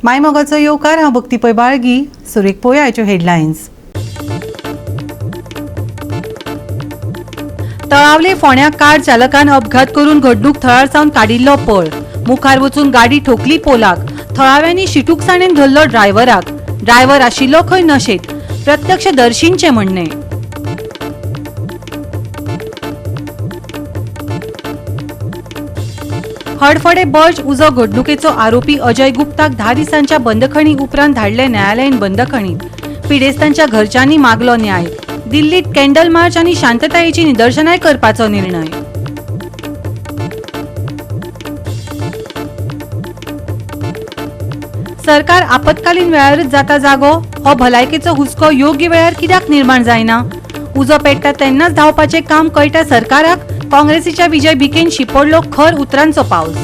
मायमोगाचो येवकार. हांव भक्ती पै बाळगी. सुरेख पळोवया आयच्यो हेडलायन्स. तळावले फोंड्या कार चालकान अपघात करून घडणूक थळार सावन काडिल्लो पळ. मुखार वचून गाडी ठोकली पोलाक. थळाव्यांनी शिटूकसाणेन धरलो ड्रायव्हराक. ड्रायव्हर आशिल्लो खंय नशेत, प्रत्यक्षदर्शींचें म्हणणें. हडफडे बर्ज उजो घडणुकेचो आरोपी अजय गुप्ताक 10 दिसांच्या बंदखणी उपरांत धाडले न्यायालयीन बंदखणीत. पिडेस्तांच्या घरच्यांनी मागलो न्याय. दिल्लीत कॅन्डल मार्च आनी शांततायेची निदर्शनाय करपाचो निर्णय. सरकार आपत्कालीन वेळारच जाता जागो. हो भलायकेचो हुस्को योग्य वेळार कित्याक निर्माण जायना? उजो पेट्टा तेन्नाच धांवपाचें काम कळटा सरकाराक. काँग्रेसीच्या विजय भिकेन शिंपडलो खर उतरांचो पावस.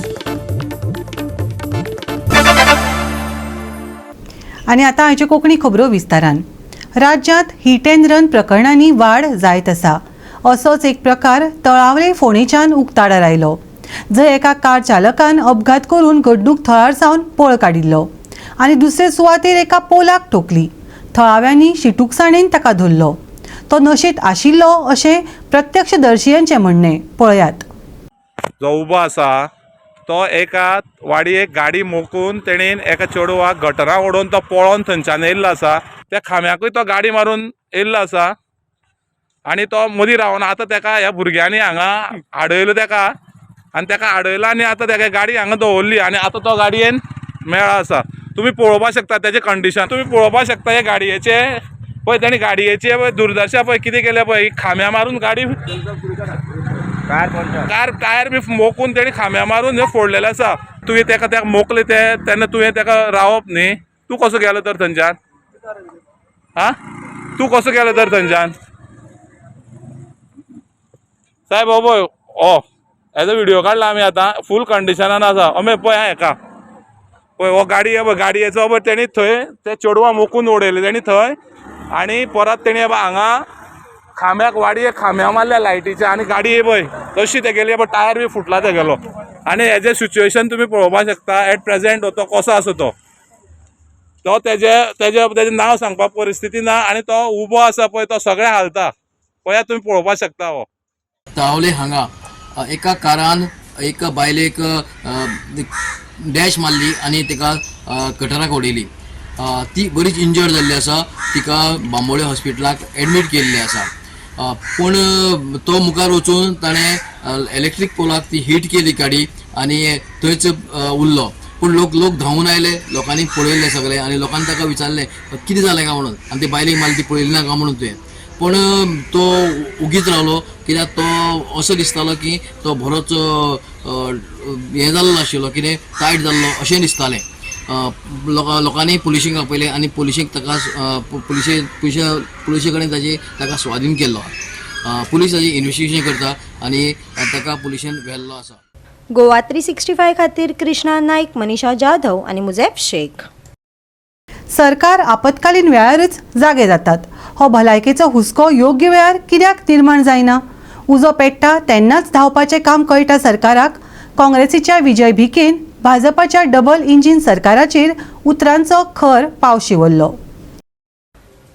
आनी आतां आयच्यो कोंकणी खबरो विस्तारान. राज्यांत हिट अँड रन प्रकरणांनी वाड जायत आसा. असोच एक प्रकार तळावले फोंडेच्यान उक्ताडार आयलो, जंय एका कार चालकान अपघात करून घडणूक थळार सावन पळ काडिल्लो आनी दुसरे सुवातेर एका पोलाक ठोकली. थळाव्यांनी शिटूकसाणेन ताका धरलो. तो नशेंत आशिल्लो अशें प्रत्यक्षदर्शियांचें म्हणणें. पळयात. जो उबो आसा तो एका वाडयेक गाडी मोखून तेणेन एका चेडवाक गटरां उडोवन तो पळोन थंयच्यान येयल्लो आसा. त्या खांब्याकूय तो गाडी मारून येयल्लो आसा आनी तो मदीं रावना. आतां तेका ह्या भुरग्यांनी हांगा आडयलो तेका आनी तेका आडयलो आनी आतां तेका गाडी हांगा दवरली आनी आतां तो गाडयेन मेळ्ळो आसा. तुमी पळोवपाक शकता तेजें कंडिशन. तुमी पळोवपाक शकता हे गाडयेचे पळय, तेणी गाडयेचे पळय दुर्दशा पळय कितें केलें पळय. खांब्या मारून गाडी कार टायर बी मोखून तेणी खांब्या मारून हे फोडलेले आसा. तुवें तेका त्या मोखले ते तेन्ना तुवें तेका रावप न्ही. तूं कसो गेलो तर थंयच्यान? आं, तूं कसो गेलो तर थंयच्यान? साहेब, हो पळय, हो हेजो व्हिडियो काडला आमी. आतां फूल कंडिशनान आसा. अमे पळय आं, हेका पळय, हो गाडी पळय, गाडयेचो पळय तेणी थंय ते चेडवां मोखून उडयले तेणी थंय आनी परत तेणी हांगा खांब्याक वाडयेक खांब्या मारल्या लायटीच्या आनी गाडी पळय तशी तेगेली पळय टायर बी फुटला तेगेलो. आनी हेजें सिच्युएशन तुमी पळोवपाक शकता एट प्रेजेंट तो कसो आसा. तो तो तेजे तेजे तेजें नांव सांगपाक परिस्थिती ना आनी तो उबो आसा पळय, तो सगळें हालता पळयात, तुमी पळोवपाक शकता हो. तळावले हांगा एका कारान एका बायलेक डॅश मारली आनी तिका गटराक उडयली. ती बरीच इंजर्ड जाल्ली आसा. तिका बांबोळे हॉस्पिटलाक एडमीट केल्ली आसा. पूण तो मुखार वचून ताणें इलेक्ट्रीक पोलाक ती हीट केली गाडी आनी थंयच उरलो. पूण लोक लोक धांवून आयले, लोकांनी पळयलें सगळें आनी लोकांनी ताका विचारलें कितें जालें काय म्हणून आनी ते बायलेक मारली ती पळयली ना काय म्हणून तुवें. पूण तो उगीच रावलो, कित्याक तो असो दिसतालो की तो बरोच हें जाल्लो आशिल्लो, कितें टायट जाल्लो अशें दिसतालें. लोकांनी पुलिशींक आपयलें आनी पुलिशीक ताका पुलिशे पुलिशे पुलिशे कडेन ताजी ताका स्वाधीन केल्लो. पुलीस ताजी इन्वेस्टिगेशन करता आनी ताका पुलिशेन व्हेल्लो आसा. गोवा 365 खातीर कृष्णा नाईक, मनीषा जाधव आनी मुजेफ शेख. सरकार आपत्कालीन वेळारच जागे जातात. हो भलायकेचो हुस्को योग्य वेळार कित्याक निर्माण जायना? उजो पेट्टा तेन्नाच धांवपाचें काम कळटा सरकाराक. काँग्रेसीच्या विजय भिकेन भाजपाच्या डबल इंजीन सरकाराचेर उतरांचो खर पावस शिंवरलो.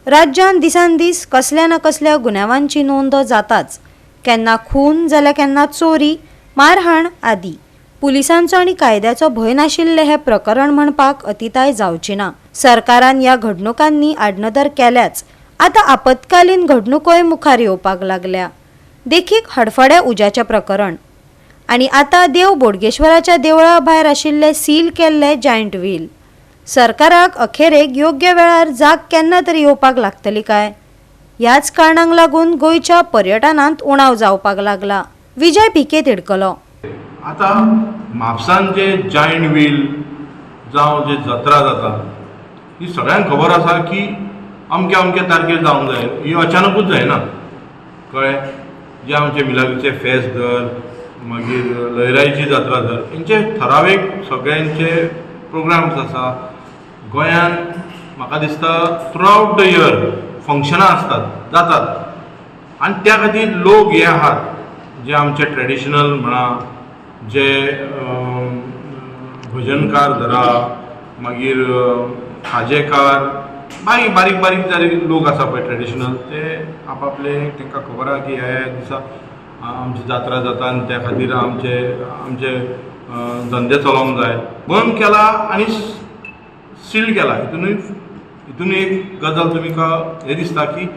राज्यांत दिसान दीस कसल्या ना कसल्या गुन्यांवांची नोंद जाताच. केन्ना खून जाल्यार केन्ना चोरी, मारहाण आदी. पुलिसांचो आनी कायद्याचो भंय नाशिल्लें हें प्रकरण म्हणपाक अतिताय जावची ना. सरकारान ह्या घडणुकांनी आडनदर केल्याच, आतां आपत्कालीन घडणुकोय मुखार येवपाक लागल्या. देखीक हडफड्या उज्याचें प्रकरण आनी आतां देव बोडगेश्वराच्या देवळा भायर आशिल्लें सील केल्लें जायंट व्हील. सरकाराक अखेरेक योग्य वेळार जाग केन्ना तरी येवपाक लागतली काय? ह्याच कारणांक लागून गोंयच्या पर्यटनांत उणाव जावपाक लागला. विजय भिके तिडकलो. आतां म्हापसान जे जायंट व्हील जावं जे जत्रा जाता ही सगळ्यांक खबर आसा की अमक्या अमक्या तारखेर जावंक जाय. ही अचानकूच जायना, कळ्ळें? जे आमचे मिलाग्रीचे फेस्त धर, मागीर लयराईची जात्रा धर, हेंचे ठरावीक सगळ्यांचे प्रोग्राम्स आसा. गोंयान म्हाका दिसता थ्रू आवट the year फंक्शनां आसतात, जातात आनी त्या खातीर लोक हे आहात जे आमचे ट्रेडिशनल म्हणा, जे भजनकार धरा, मागीर खाजेकार, बारीक बारीक बारीक जारीक लोक आसा पळय ट्रेडिशनल, ते आपआपले तांकां खबर आहा की ह्या ह्या दिसा आमची जात्रा जाता आनी त्या खातीर आमचे आमचे धंदे चलोवंक जाय. बंद केला आनी सील केला. हितूनय हितून एक गजाल तुमकां हें दिसता की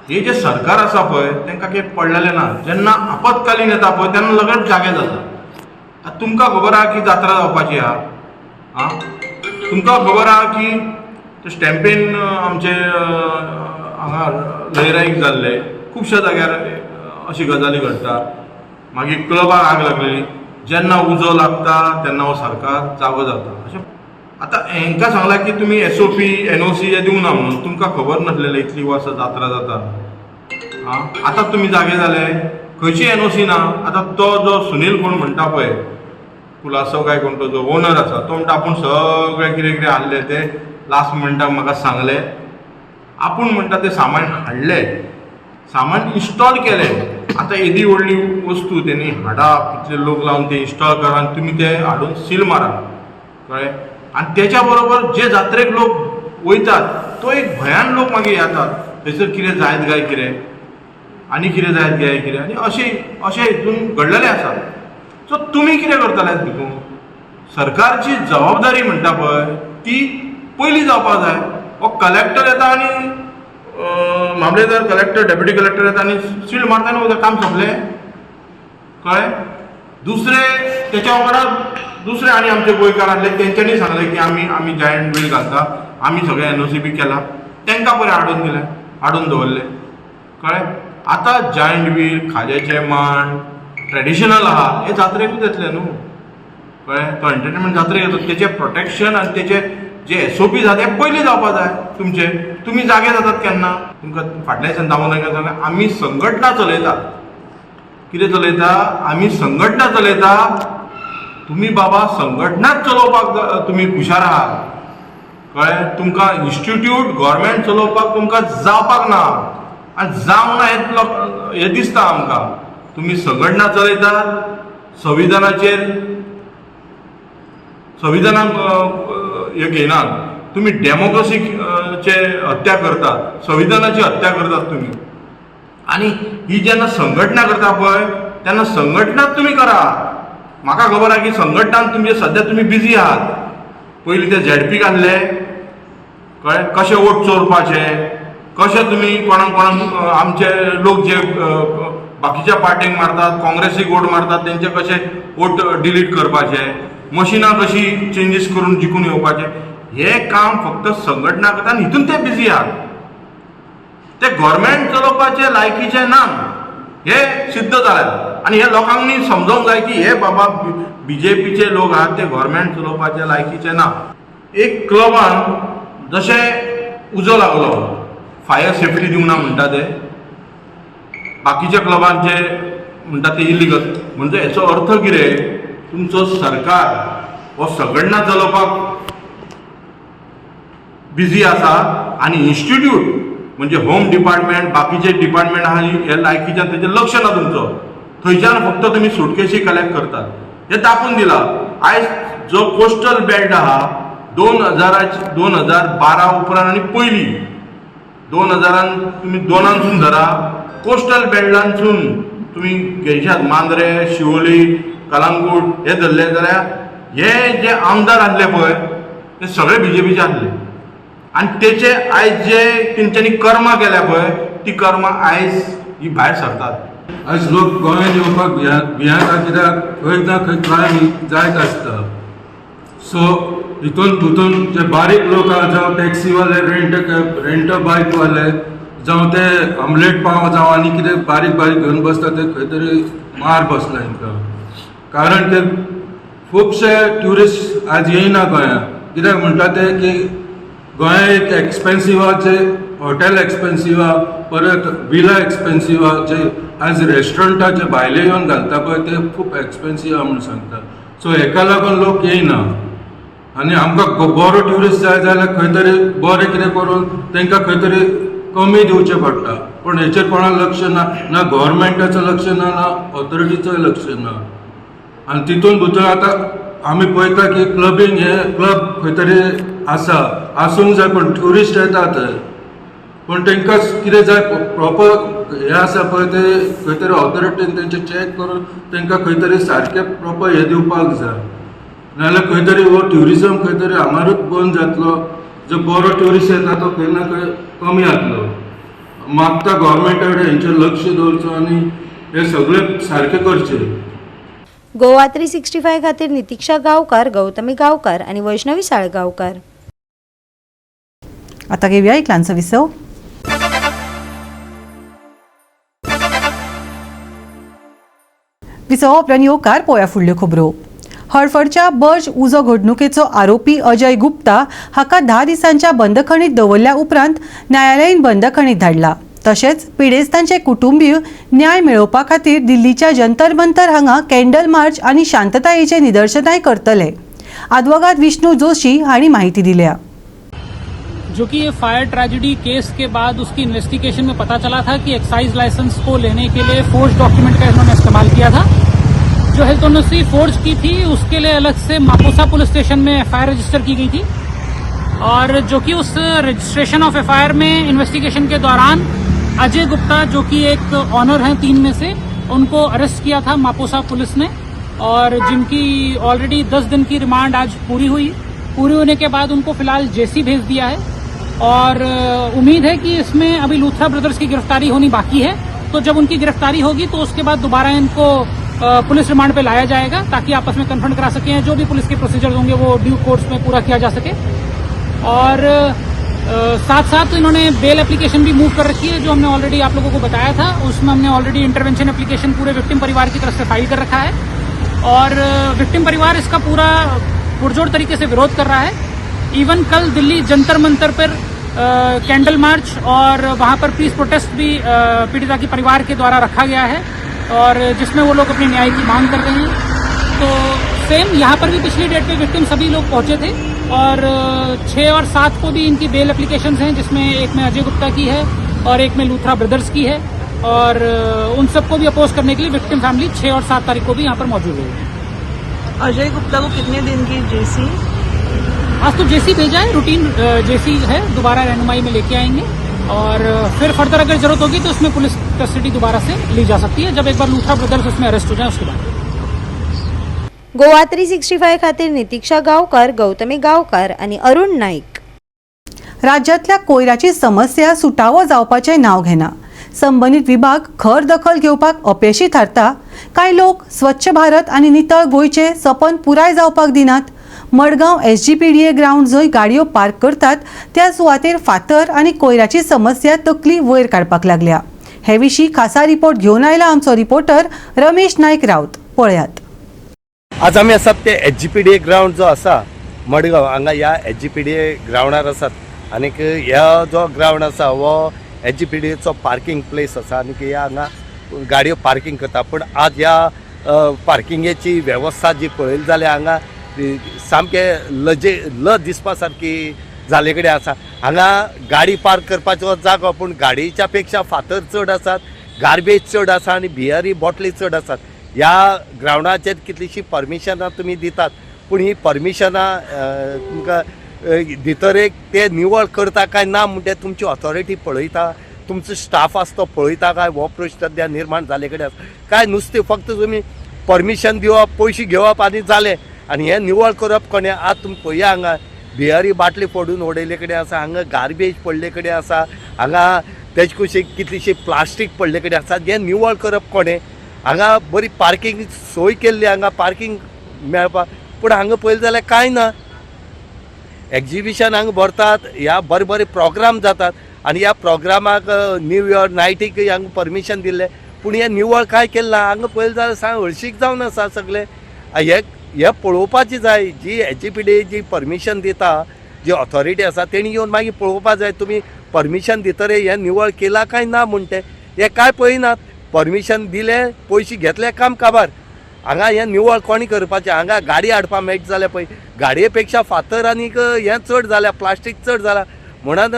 हे जे सरकार आसा पळय तांकां कितें पडलेलें ना. जेन्ना आपत्कालीन येता पळय तेन्ना लगेच जागे जाता. आतां तुमकां खबर आहा की जात्रा जावपाची आहा, आं तुमकां खबर आहा की स्टॅम्पेन आमचे हांगा लयराईक जाल्ले खुबश्या जाग्यार अशी गजाली घडटा. मागीर क्लबाक आग लागलेली, जेन्ना उजो लागता तेन्ना हो सरकार जागो जाता. अशें आतां हांकां सांगलां की तुमी SOP NOC हे दिवना म्हणून, तुमकां खबर नासलेलें इतली वर्सां जात्रा जाता. आं आतां तुमी जागे जाले, खंयची NOC ना. आतां तो जो सुनील कोण म्हणटा पळय, कुलासो काय कोण तो जो ओनर आसा, तो म्हणटा आपूण सगळें कितें कितें हाडलें तें लास्ट मिनटाक म्हाका सांगलें. आपूण म्हणटा तें सामान हाडलें, सामान इन्स्टॉल केलें. आतां येदी व्हडली वस्तू तेणी हाडप, इतले लोक लावन ते इन्स्टॉल करा आनी तुमी ते हाडून सील मारा, कळ्ळें. आनी तेच्या बरोबर जे जात्रेक लोक वयतात तो एक भंयान लोक मागीर येतात, थंयसर कितें जायत काय कितें आनी कितें जायत काय कितें, आनी अशें अशें हितून घडलेलें आसा. सो तुमी कितें करतले भितून? सरकारची जबाबदारी म्हणटा पळय ती पयली जावपाक जाय. हो कलेक्टर येता आनी मामलेदार, कलेक्टर, डेप्युटी कलेक्टर येता आनी सील मारता आनी वयता, काम सोंपलें, कळ्ळें. दुसरे तेच्या वांगडा दुसरे आनी आमचे गोंयकार आसले, तेंच्यांनी सांगलें की आमी आमी जायंट व्हील घालता, आमी सगळें NOC बी केला, तांकां बरें हाडून दिलें, हाडून दवरलें, कळ्ळें. आतां जायंट व्हील, खाज्याचे मांड ट्रेडिशनल आहा, हे जात्रेकूच येतले न्हू, कळ्ळें. तो एंटरटेनमेंट जात्रेक येता, तेचें प्रोटेक्शन आनी तेचे जे SOP आसा ते पयलीं जावपा जाय. तुमचे तुमी जागे जातात केन्ना? तुमकां फाटल्या दिसान दामोदर सांगलें, आमी संघटना चलयतात. कितें चलयता? आमी संघटना चलयता. तुमी बाबा संघटनाच चलोवपाक तुमी हुशार आहात, कळ्ळें. तुमकां इन्स्टिट्यूट गव्हर्मेंट चलोवपाक तुमकां जावपाक ना, आनी जावंक ना हें हें दिसता आमकां. तुमी संघटना चलयतात, संविधानाचेर संविधानाक हे घेयनात, तुमी डेमोक्रेसीचे हत्या करतात, संविधानाची हत्या करतात तुमी. आनी ही जेन्ना संघटना करता पळय तेन्ना संघटनाच तुमी करा. म्हाका खबर आहा की संघटनान तुमचे सद्या तुमी बिजी आहात. पयलीं ते ZP घातले, कळ्ळें, कशें वोट चोरपाचे, कशें तुमी कोणाक कोणाक आमचे लोक जे बाकीच्या पार्टीक मारतात, काँग्रेसीक वोट मारतात, तेंचे कशें वोट डिलीट करपाचे, मशिनां कशी चेंजीस करून जिखून येवपाचे, हें काम फक्त संघटना करता आनी हितून ते बिजी आहात. ते गव्हर्मेंट चलोवपाचे लायकीचे ना हे सिद्ध जालें. आनी हे लोकांनी समजोंक जाय की हे बाबा BJPचे लोक आहात ते गव्हर्मेंट चलोवपाचे लायकीचे ना. एक क्लबान जशें उजो लागलो, फायर सेफ्टी दिवंक ना म्हणटा ते, बाकीच्या क्लबांचे म्हणटा ते इलिगल. म्हणजे हेचो अर्थ कितें? तुमचो सरकार हो संघटना चलोवपाक बिजी आसा आनी इन्स्टिट्यूट म्हणजे होम डिपार्टमेंट, बाकीचे डिपार्टमेंट आहा हे लायकीच्यान तेजें लक्ष ना तुमचो. थंयच्यान फक्त तुमी सुटकेशी कलेक्ट करतात हें दाखोवन दिलां. आयज जो कोस्टल बेल्ट आहा 2012 उपरांत आनी पयलीं 2000 तुमी दोनानसून धरा, कोस्टल बेल्टानसून तुमी घेयशात मांद्रे, शिवोली, कलांगूट हे धरले जाल्यार हे जे आमदार आसले पळय ते सगळे BJPचे आसले. आनी तेचे आयज जे तेंच्यांनी कर्मां केल्या पळय ती कर्मां आयज ही भायर सरतात. आयज लोक गोंयांत येवपाक भियेता, कित्याक खंय ना खंय क्रायम जायत आसता. सो हितून तितून जे बारीक लोक आहा, जावं टॅक्सीवाले, रेंट बायकवाले, जावं ते आमलेट पाव, जावं आनी कितें बारीक बारीक घेवन बसता, ते खंय तरी मार बसला हिंकां. कारण ते खुबशे ट्युरिस्ट आज येयना गोंयांत, कित्याक म्हणटा ते की गोंया एक एक्सपेन्सीव आहा, जे हॉटेल एक्सपेन्सीव आहा, परत विला एक्सपेन्सीव आहा, जे आज रेस्टॉरंटां जे भायले येवन घालता पळय ते खूब एक्सपेन्सीव आहा म्हूण सांगता. सो हेका लागून लोक येयना. आनी आमकां बरो ट्युरिस्ट जाय जाल्यार खंय तरी बरें कितें करून तांकां खंय तरी कमी दिवचें पडटा. पूण हेचेर कोणाक लक्ष ना, ना गव्हर्मेंटाचो लक्ष ना, ना ऑथॉरिटीचोय लक्ष ना. आनी तितून भितर आतां आमी पळयता की क्लबींग हे क्लब खंय तरी आसा, आसूंक जाय, पूण ट्युरिस्ट येता थंय, पूण तांकां कितें जाय प्रॉपर हें आसा पळय ते खंय तरी ऑथॉरिटीन तेंचे चॅक करून तांकां खंय तरी सारकें प्रॉपर हें दिवपाक जाय. नाजाल्यार खंय तरी हो ट्युरिजम खंय तरी हांगारूच बंद जातलो. जो बरो ट्युरिस्ट येता तो खंय ना खंय कमी जातलो. मागता गोवोरमेंटा कडेन हेंचेर लक्ष दवरचो आनी हें सगळें सारकें करचें. गोवा 365 खातीर नितिक्षा गांवकार, गौतमी गांवकार आनी वैष्णवी साळगांवकार. आता घेवया एक ल्हानसो विसव. विसवा उपरांत येवकार पळोवया फुडल्यो खबरो. हडफडच्या बर्ज उजो घडणुकेचो आरोपी अजय गुप्ता हाका 10 दिसांच्या बंदखणीत दवरल्या उपरांत न्यायालयीन बंदखणीत धाडला. तशेंच पिडेस्तांचे कुटुंबीय न्याय मेळोवपा खातीर दिल्लीच्या जंतर मंतर हांगा कॅन्डल मार्च आनी शांततायेचे निदर्शनाय करतले. आदवोगाद विष्णू जोशी हांणी माहिती दिल्या. जो कि ये फायर ट्रेजेडी केस के बाद उसकी इन्वेस्टिगेशन में पता चला था कि एक्साइज लाइसेंस को लेने के लिए फोर्ज डॉक्यूमेंट का इन्होंने इस्तेमाल किया था. जो हेल्थ एनओसी फोर्ज की थी, उसके लिए अलग से मापुसा पुलिस स्टेशन में एफआईआर रजिस्टर की गई थी और जो कि उस रजिस्ट्रेशन ऑफ एफआईआर में इन्वेस्टिगेशन के दौरान अजय गुप्ता, जो कि एक ऑनर हैं 3 में से, उनको अरेस्ट किया था मापुसा पुलिस ने और जिनकी ऑलरेडी 10 दिन की रिमांड आज पूरी हुई. पूरी होने के बाद उनको फिलहाल जेसी भेज दिया है और उम्मीद है कि इसमें अभी लूथरा ब्रदर्स की गिरफ्तारी होनी बाकी है, तो जब उनकी गिरफ्तारी होगी तो उसके बाद दोबारा इनको पुलिस रिमांड पे लाया जाएगा ताकि आपस में कन्फ्रंट करा सकें. जो भी पुलिस के प्रोसीजर होंगे वो ड्यू कोर्स में पूरा किया जा सके. और साथ साथ इन्होंने बेल एप्लीकेशन भी मूव कर रखी है, जो हमने ऑलरेडी आप लोगों को बताया था. उसमें हमने ऑलरेडी इंटरवेंशन एप्लीकेशन पूरे विक्टिम परिवार की तरफ से फाइल कर रखा है और विक्टिम परिवार इसका पूरा पुरजोर तरीके से विरोध कर रहा है. इवन कल दिल्ली जंतर मंतर पर कैंडल मार्च और वहाँ पर पीस प्रोटेस्ट भी पीड़िता के परिवार के द्वारा रखा गया है और जिसमें वो लोग अपने न्याय की मांग कर रहे हैं. तो सेम यहाँ पर भी पिछली डेट पे विक्टिम सभी लोग पहुंचे थे और 6 और 7 को भी इनकी बेल एप्लीकेशंस हैं, जिसमें एक में अजय गुप्ता की है और एक में लूथरा ब्रदर्स की है और उन सबको भी अपोज करने के लिए विक्टिम फैमिली 6 और 7 तारीख को भी यहाँ पर मौजूद रहेगी. अजय गुप्ता को कितने दिन की जेसी? आज तो जेसी भेजा है, रूटीन जेसी है. दोबारा रहनुमाई में लेके आएंगे और फिर फर्दर अगर जरूरत होगी तो उसमें पुलिस कस्टडी दोबारा से ली जा सकती है, जब एक बार लूथरा ब्रदर्स उसमें अरेस्ट हो जाए उसके बाद. गोवा 365 खातीर नितिक्षा गांवकार, गौतमी गांवकार आनी अरुण नाईक. राज्यांतल्या कोयराची समस्या सुटावो जावपाचें नांव घेना. संबंदीत विभाग खर दखल घेवपाक अपेशी थारता. कांय लोक स्वच्छ भारत आनी नितळ गोंयचें सपन पुराय जावपाक दिनात. मडगांव एसजीपीडीए ग्रावंड जंय गाडयो पार्क करतात त्या सुवातेर फातर आनी कोयराची समस्या तकली वयर काडपाक लागल्या. हे विशीं खासा रिपोर्ट घेवन आयला आमचो रिपोर्टर रमेश नायक राऊत. पळयात. आज आमी आसात ते एसजीपीडीए ग्रावंड जो आसा मडगांव हांगा, ह्या एसजीपीडीए ग्रावंडार आसात. आनीक ह्या जो ग्रावंड आसा हो एसजीपीडीएचो पार्किंग प्लेस आसा आनीक ह्या हांगा गाडयो पार्किंग करता. पूण आज ह्या पार्किंगेची वेवस्था जी पळयली जाल्यार हांगा सामकें लजे लज दिसपा सारकी जाल्ले कडेन आसा. हांगा गाडी पार्क करपाचो जागो, पूण गाडयेच्या पेक्षा फातर चड आसात, गार्बेज चड आसा आनी बियरी बॉटली चड आसात. ह्या ग्रावंडाचेर कितलींशीं परमिशनां तुमी दितात, पूण ही परमिशनां तुमकां भितर एक ते निवळ करता काय ना म्हणटे तुमची ऑथॉरिटी पळयता, तुमचो स्टाफ आसा तो पळयता काय, हो प्रश्न सद्या निर्माण जाल्ले कडेन आसा. काय नुस्तें फक्त तुमी परमिशन दिवप, पयशे घेवप आनी जालें. आनी हें निवळ करप कोणें? आज तुमी पळया, हांगा बियरी बाटली फोडून उडयल्ले कडेन आसा, हांगा गार्बेज पडले कडेन आसा, हांगा तेजे कुशीक कितलीशी प्लास्टीक पडले कडेन आसा. हें निवळ करप कोणें? हांगा बरी पार्किंग सोय केल्ली, हांगा पार्किंग मेळपाक, पूण हांगा पळयलें जाल्यार कांय ना. एग्जिबिशन हांगा भरतात, ह्या बरे बरे प्रोग्राम जातात आनी ह्या प्रोग्रामाक न्यू इयर नायटीक हांगा परमिशन दिल्लें, पूण हें निवळ कांय केलें ना. हांगा पळयलें जाल्यार सांग हळशीक जावन आसा सगळें. हें हें पळोवपाची जाय. जी एसजीपीडी जी परमिशन दिता, जी ऑथॉरिटी आसा तेणी येवन मागीर पळोवपा जाय, तुमी परमिशन दितरे हें निवळ केलां काय ना म्हण तें. हें कांय पळयनात. परमिशन दिलें, पयशे घेतले, काम काबार. हांगा हें निवळ कोणी करपाचें? हांगा गाडी हाडपाक मेळटा जाल्यार पळय, गाडये पेक्षा फातर आनीक हें चड जाल्या, प्लास्टीक चड जाला. म्हणून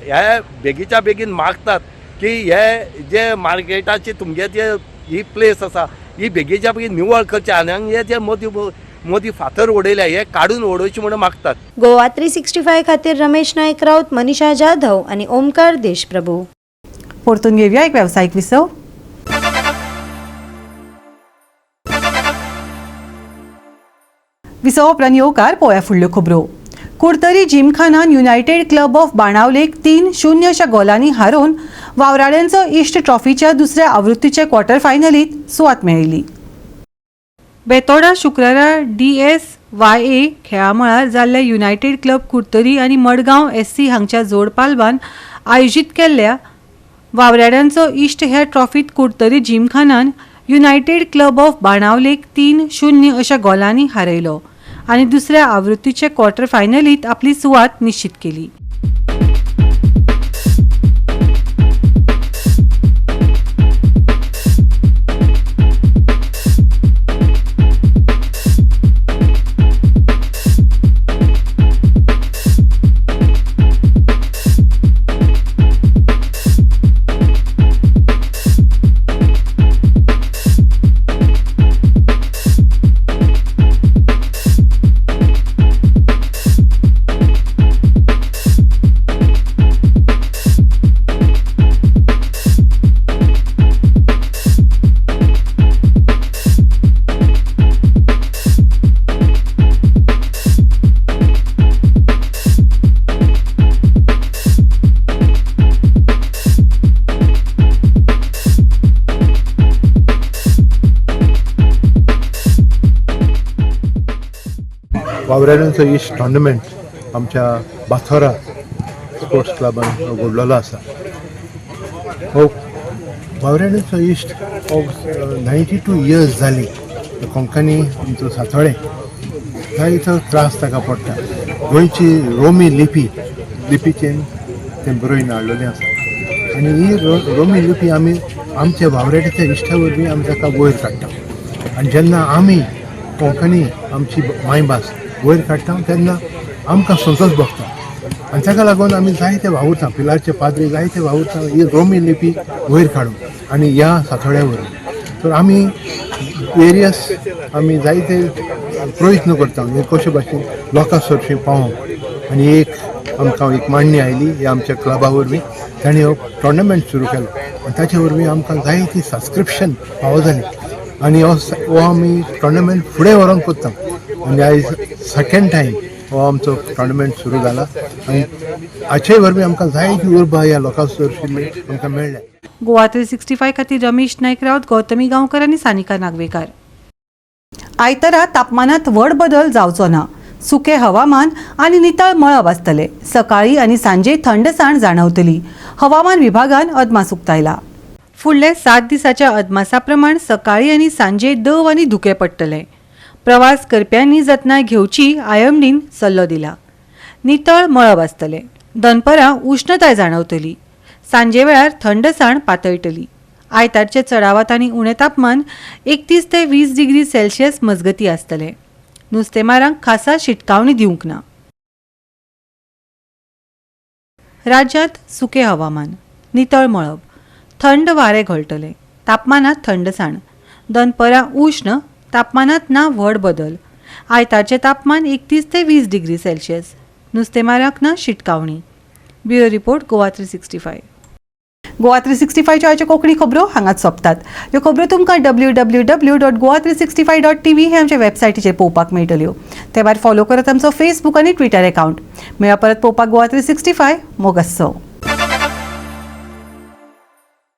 हे बेगीच्या बेगीन मागतात की हे जे मार्केटाची तुमगे जे ही प्लेस आसा ही बेगीच्या बेगीन निवळ करची आनी हांगा हे जे मदीं मदीं फातर उडयल्या हे काडून उडोवचे म्हणून मागतात. गोवा 365 खातीर रमेश नायक राऊत, मनीषा जाधव आनी ओमकार देशप्रभू. परतून घेवया एक वेवसायीक विसव. विसव उपरांत येवकार पळोवया फुडल्यो खबरो. कुडतरी जिमखानान युनायटेड क्लब ऑफ बाणावलेक 3-0 अशा गोलांनी हारोवन वावराड्यांचो इश्ट ट्रॉफीच्या दुसऱ्या आवृत्तीच्या क्वॉर्टर फायनलीत सुवात मेळयली. बेतोडा शुक्रारा DSYA खेळामळार जाल्ल्या युनायटेड क्लब कुडतरी आनी मडगांव SC हांगच्या जोडपालवान आयोजीत केल्ल्या वावराड्यांचो इश्ट ह्या ट्रॉफीत कुडतरी जिमखानान युनायटेड क्लब ऑफ बाणावलेक 3-0 अशा गोलांनी हारयलो आनी दुसऱ्या आवृत्तीचे क्वॉर्टर फायनलीत आपली सुवात निश्चित केली. वावराड्यांचो इश्ट टॉर्नमेंट आमच्या बाथोरा स्पोर्ट्स क्लबान घडलेलो आसा. हो वावराड्यांचो इश्ट हो 92 इयर्स जाली कोंकणी आमचो सातोळें जायतो त्रास ताका पडटा. गोंयची रोमी लिपीचेन तें बरोवन हाडलेलें आसा आनी ही रोमी लिपी आमी आमच्या वावराड्याच्या इश्टा वरवीं आमी ताका वयर काडटा आनी जेन्ना आमी कोंकणी आमची मायभास वयर काडटा तेन्ना आमकां संतोश भोगता आनी ताका लागून आमी जायते वावुरता, पिलारचे पाद्री जायते वावुरता ही रोमी लिपी वयर काडून आनी ह्या सातोळ्या वरवीं. तर आमी वेरियस आमी जायते प्रयत्न करता हे कशे भाशेन लोकां सरशी पावोवंक आनी एक आमकां एक मांडणी आयली ह्या आमच्या क्लबा वरवीं तांणी हो टॉर्नमेंट सुरू केलो आनी ताचे वरवीं आमकां जायती सबस्क्रिप्शन फावो जाली आनी हो आमी टॉर्नमेंट फुडें व्हरोंक कोत्ता आनी आयज सेकेंड टायम हो आमचो टॉर्नमेंट सुरू जाला आनी हाचे वरवीं आमकां जायती उर्बा ह्या लोकां सरशी आमकां मेळ्ळ्या. गोवा 365 खातीर रमेश नायक राऊत, गौतमी गांवकर आनी सानिका नागवेकार. आयतारा तापमानात व्हड बदल जावचो ना. सुके हवामान आनी नितळ मळब आसतले. सकाळी आनी सांजे थंडसाण जाणवतली. हवामान विभागान अदमास उक्तायला. फुडले 7 दिसाच्या अदमासा प्रमाण सकाळी आनी सांजे दव आनी धुकें पडटले. प्रवास करप्यांनी जतनाय घेवची IMDन सल्लो दिला. नितळ मळब आसतले. दनपरां उश्णताय जाणवतली. सांजे वेळार थंडसाण पातळटली. आयतारचे चडावत आनी उणें तापमान 31 ते 20 डिग्री सेल्सियस मजगती आसतले. नुस्तेमारांक खासा शिटकावणी दिवंक ना. राज्यांत सुकें हवामान, नितळ मळब, थंड वारें घोळटलें. तापमानात थंडसाण, दनपरां उश्ण, तापमानात ना व्हड बदल. आयतारचें तापमान 31 ते 20 डिग्री सेल्सियस. नुस्तेमारांक ना शिटकावणी. Bureau report, Goa 365. Goa 365च्यो आयच्यो कोंकणी खबरो हांगाच सोंपतात. ह्यो खबरो तुमकां www.goa365.tv हे आमच्या वेबसायटीचेर पळोवपाक मेळटल्यो. ते भायर फॉलो करात आमचो फेसबूक आनी ट्विटर एकावंट. मेळया परत पळोवपाक गोवा 365. मोग आसचो.